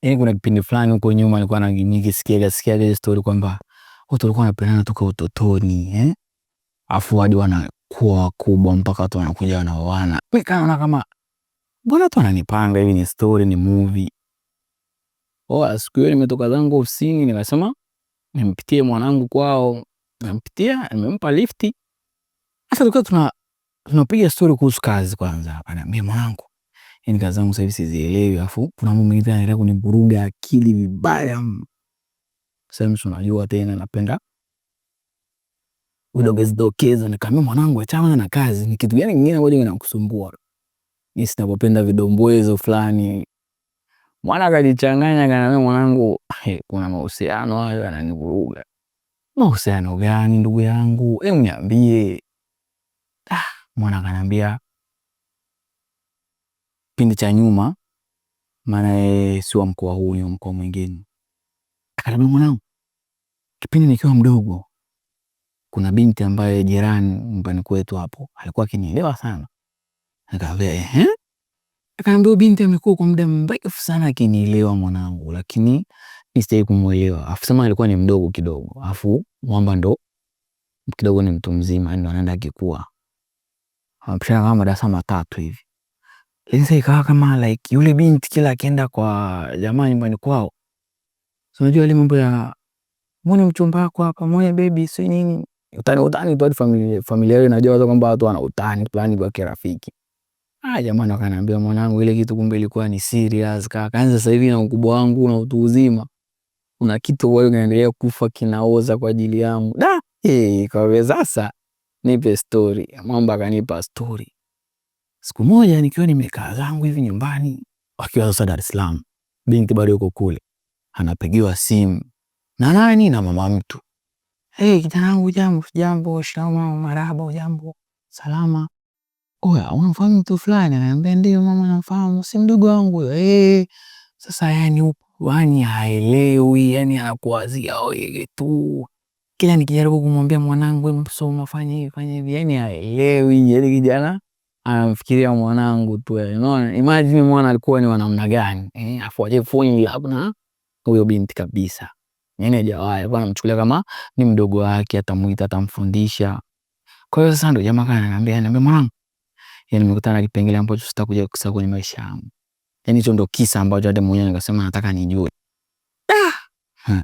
Yaani kuna kipindi fulani huko nyuma nilikuwa nikisikia sikia ile story kwamba watu walikuwa wanapendana toka utotoni, eh? Afu hadi wanakuwa wakubwa mpaka watu wanakuja wanaoana. Mimi kaona kama mbona watu wananipanga hivi, ni story, ni movie. Oa, siku hiyo nimetoka zangu ofisini nikasema nimpitie mwanangu kwao. Nimempitia, nimempa lifti. Sasa tulikuwa tunapiga story kuhusu kazi kwanza. Ananiambia mwanangu, yaani kazi zangu sasa hivi sizielewi, afu kuna mambo mengine yanaendelea kunivuruga akili vibaya. Sasa mimi unajua tena napenda udokezi. Nikamwambia mwanangu, achana na kazi, ni kitu gani kingine ambacho kinakusumbua? Mimi sinapopenda vidombwezo fulani. Mwana akajichanganya, akaniambia mwanangu, kuna mahusiano hayo yananivuruga. Mahusiano gani ndugu yangu? Hebu niambie. Ah, mwana akaniambia kipindi cha nyuma, maana yeye si wa mkoa huu, ni wa mkoa mwingine. Akaniambia mwanangu, kipindi nikiwa mdogo kuna binti ambaye jirani nyumbani kwetu hapo alikuwa akinielewa sana. Nikamwambia ehe. Akaniambia binti amekuwa kwa muda mrefu sana akinielewa mwanangu, lakini mimi sitaki kumuelewa. Afu sema alikuwa ni mdogo kidogo, afu mwamba ndo kidogo ni mtu mzima, ndo anaenda akikua, amepishana kama madarasa matatu hivi. Lakini sasa ikawa kama like yule binti kila akienda kwa jamaa nyumbani kwao, so unajua ile mambo ya muone mchumba wako hapa, muone baby, si nini, utani utani tu, familia familia yao inajua kwamba watu wana utani fulani kwa kirafiki. Ah, jamani wakaniambia mwanangu, ile kitu kumbe ilikuwa ni serious kaka. Yaani sasa hivi na ukubwa wangu na utu uzima, kuna kitu wewe unaendelea kufa kinaoza kwa ajili yangu. Da, eh, kwa sasa nipe story. Mwamba akanipa story. Siku moja nikiwa nimekaa zangu hivi nyumbani, wakiwa sasa Dar es Salaam, binti bado yuko kule, anapigiwa simu na nani? Na mama mtu. Hey, kijana wangu, jambo. Jambo. Shikamoo. Marahaba. Jambo. Salama. Oya, unamfahamu mtu fulani? Ananiambia ndio mama, namfahamu, si mdogo wangu huyo. Eh, sasa yani yani haelewi, yani anakuwazia wewe tu. Kila nikijaribu kumwambia mwanangu, hebu soma, fanya hivi, fanya hivi, yani haelewi. Yani kijana anamfikiria mwanangu tu. Unaona, imagine mwana alikuwa ni wa namna gani? Eh, afu aje fall in love na huyo binti kabisa. Yani hajawahi, alikuwa anamchukulia kama ni mdogo wake, atamuita, atamfundisha. Kwa hiyo sasa ndo jamaa akaniambia, ananiambia mwanangu, yani nimekutana na kipengele ambacho sitakuja kusahau kwenye maisha yangu. Yani hicho ndo kisa ambacho hata mwenyewe nikasema nataka nijue. Ah!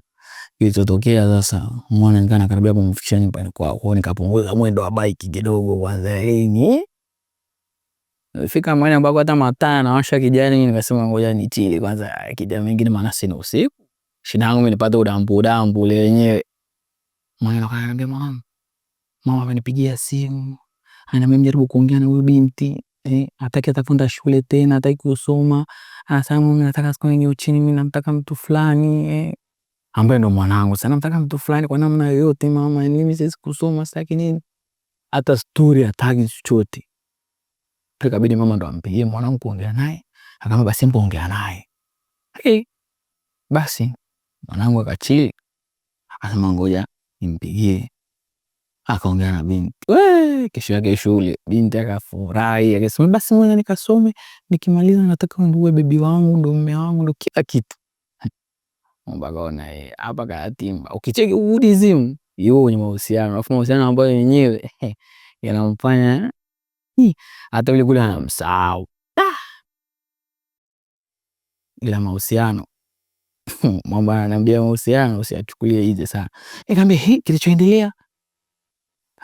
Kilichotokea sasa, mwana nikaa nakaribia kumfikisha nyumbani kwao, kwa hiyo nikapunguza mwendo wa bike kidogo kwanza, ili fika mahali ambako hata mataa yanawasha kijani, nikasema ngoja nichill kwanza kijana mengine, maana si usiku. Shida yangu mimi nipate udambu udambu ule wenyewe. Mwana akaniambia mama, mama amenipigia simu, ananiambia mjaribu kuongea na huyu binti eh, hataki hata kwenda shule tena, hataki kusoma. Anasema mimi nataka siku nyingi chini, mimi namtaka mtu fulani eh, ambaye ndo mwanangu. Sasa namtaka mtu fulani kwa namna yoyote mama, mimi siwezi kusoma, sitaki nini, hata story hataki chochote. Ikabidi mama ndo ampigie mwanangu kuongea naye, akamwambia basi mpo ongea naye. Okay. Basi mwanangu akachill, akasema ngoja nimpigie. Akaongea na binti. We, kesho yake shule binti akafurahi, akasema basi ngoja nikasome, nikimaliza nataka uwe bebi wangu, ndo mume wangu, ndo kila kitu. Akaona hapa katimba. Ukicheki Buddhism yuko kwenye mahusiano, alafu mahusiano ambayo yenyewe yanamfanya hata yule kule anamsahau. Ila mahusiano mambo ananiambia mahusiano usiyachukulie easy sana. Nikamwambia hii kilichoendelea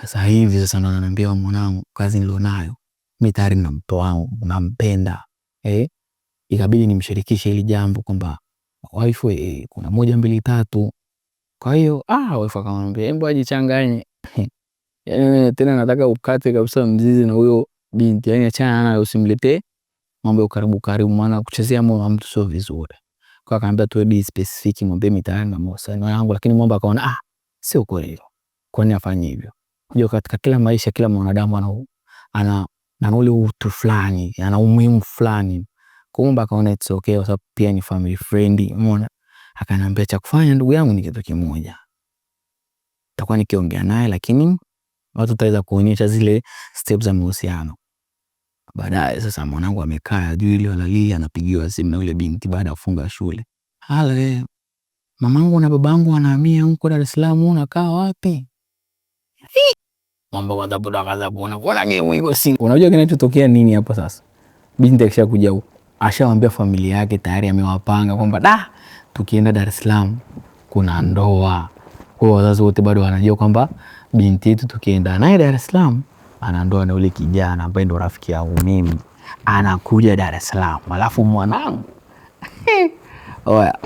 sasa hivi sasa ndo ananiambia mwanangu, kazi nilionayo mimi tayari na mtu wangu nampenda, eh, ikabidi nimshirikishe hili jambo kwamba wife, kuna moja mbili tatu. Kwa hiyo wife akamwambia hebu ajichanganye yaani tena nataka ukate kabisa mzizi na huyo binti, yaani achana naye, usimletee mambo ya ukaribu karibu, maana kuchezea moyo wa mtu sio vizuri. Kwa akaambia tu be specific, mwambie mimi tayari na mahusiano yangu, lakini mwamba akaona sio kweli, kwa nini afanye hivyo? Unajua katika kila maisha kila mwanadamu ana ule utu fulani, ana umuhimu fulani. Kwa hiyo akaona it's okay, kwa sababu pia ni family friend, umeona. Akaniambia cha kufanya ndugu yangu ni kitu kimoja, nitakuwa nikiongea naye, lakini watu tutaweza kuonyesha zile steps za mahusiano baadaye. Sasa mwanangu amekaa juu ile wala lile, anapigiwa simu na yule binti baada ya kufunga shule. Halo, mamangu na babangu wanahamia huko Dar es Salaam, unakaa wapi? Mambo unajua kinachotokea nini hapo sasa? Binti akishakuja huko ashawaambia familia yake tayari, amewapanga kwamba da, tukienda Dar es Salaam kuna ndoa. Kwa hiyo wazazi wote bado wanajua kwamba binti yetu tukienda naye Dar es Salaam ana ndoa na yule kijana ambaye ndo rafiki yangu mimi, anakuja Dar es Salaam, alafu mwanangu oya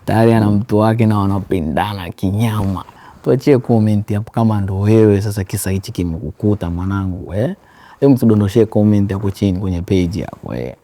tayari ana mtu wake na wanapendana kinyama. Tuachie comment hapo kama ndo wewe sasa kisa hichi kimekukuta mwanangu eh? Hebu tudondoshee comment hapo chini kwenye page hapo eh.